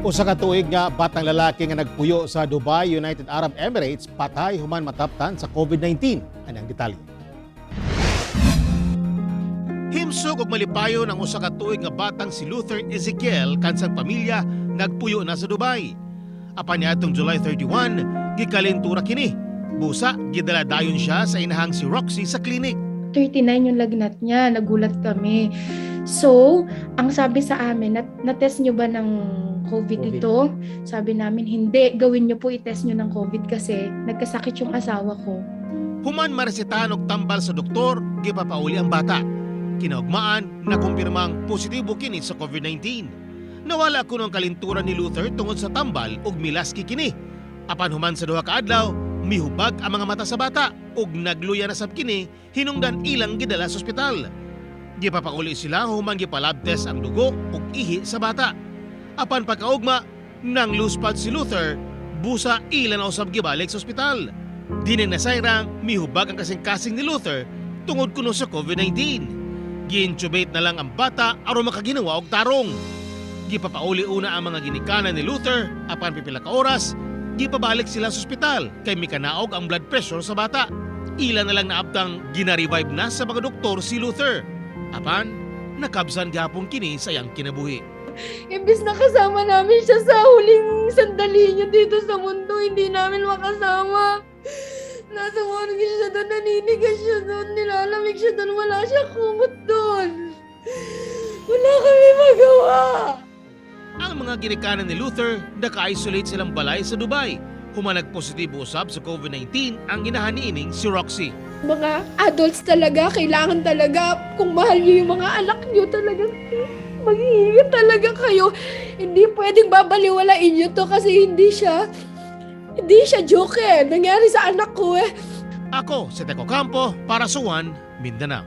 Usa ka tuig nga batang lalaki nga nagpuyo sa Dubai, United Arab Emirates, patay human mataptan sa COVID-19. Ani ang detalye. Himsog og malipayon ang 1 ka tuig nga batang si Luther Ezekiel kansang pamilya nagpuyo na sa Dubai. Apan niadtong July 31, gikalintura kini. Busa, gidala dayon siya sa inahang si Roxy sa klinik. 39 yung lagnat niya, nagulat kami. So, ang sabi sa amin, "Na-test nyo ba ng COVID, COVID. ito?" Sabi namin, "Hindi, gawin nyo po, i-test nyo ng COVID kasi nagkasakit yung asawa ko." Human maresetahan og tambal sa doktor, gipapauli ang bata. Kinaugmaan, nakumpirmang positibo kini sa COVID-19. Nawala kuno ang kalintura ni Luther tungod sa tambal ug milaski kini. Apan human sa 2 ka adlaw, mihubag ang mga mata sa bata ug nagluya na sab kini hinungdan ilang gidala sa ospital. Gipapauli sila human gipalab test ang dugo ug ihi sa bata. Apan pagkaugma, nang luspad si Luther, busa ila na usab gibalik sa ospital. Di na nasayrang mihubag ang kasing-kasing ni Luther tungod kuno sa COVID-19. Gi-intubate na lang ang bata aron makaginawa og tarong. Gipapauli una ang mga ginikanan ni Luther apan pipila ka oras, gipabalik sila sa ospital kay mikanaog ang blood pressure sa bata. Ila na lang naabtang gina-revive na sa mga doktor si Luther. Apan nakabsan gihapon kini sa iyang kinabuhi. Imbis na kasama namin siya sa huling sandali niya dito sa mundo, hindi namin makasama. Nasa morgue siya doon, naninigas siya doon, nilalamig siya doon, wala siya kumot doon. Wala kami magawa. Ang mga ginikanan ni Luther, naka-isolate silang balay sa Dubai. Human nagpositibo usab sa COVID-19 ang inahan niining si Roxy. Mga adults talaga, kailangan talaga, kung mahal niyo yung mga anak niyo, talagang mag-iingat talaga kayo. Hindi pwedeng babaliwalain niyo to kasi hindi siya joke eh. Nangyari sa anak ko eh. Ako si Teco Campo para sa One Mindanao.